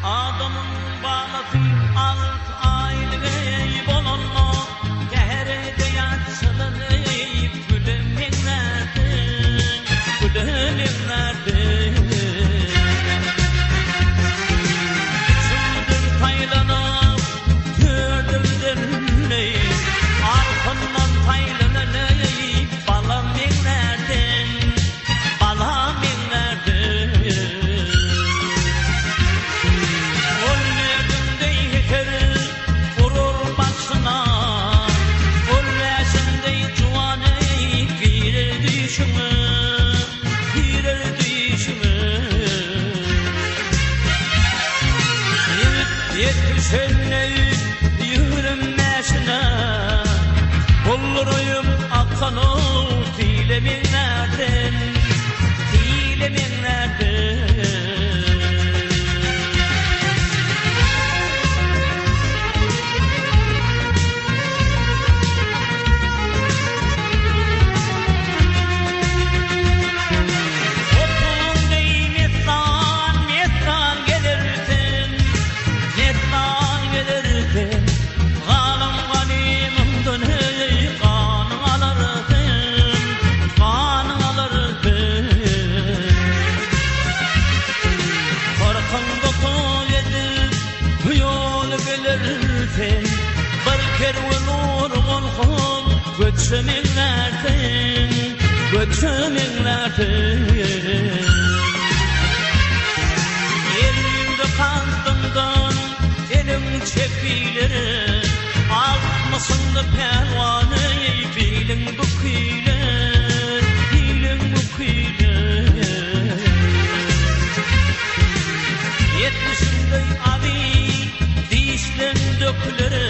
Adamyň balasy alt aýlyk eý bolanda, Sähere deý açylan eý güle meňzärdiň, güle meňzärdiň. Içiňden saýlanyp, törüňden eý, Alkymdan saýlanan eý bala meňzärdiň, bala meňzärdiň. Ol dördündeý heser urar başyna, Ol bäşindeý juwan eý girer düýşüňe, girer düýşüňe. Ýigit ýetişendeý 25-ine, Bulduraýyp akan ol sile meňzärsen, sile meňzärsen. Otuň deý messan, messan gezersen, messan gezersen, Galam ganymyňdan heý ganyň alarsen, ganyň alarsen. Kyrkyňda toý edip, bu ýoly gelersen, Bir kerwen urgun göçe meňzärsen, göçe meňzärsen. Elliňde kalbyňdan eliň çekiler, Altmyşyňda pälwan eý biliň büküler, biliň büküler. Ýetmişiňde azy dişleň döküler.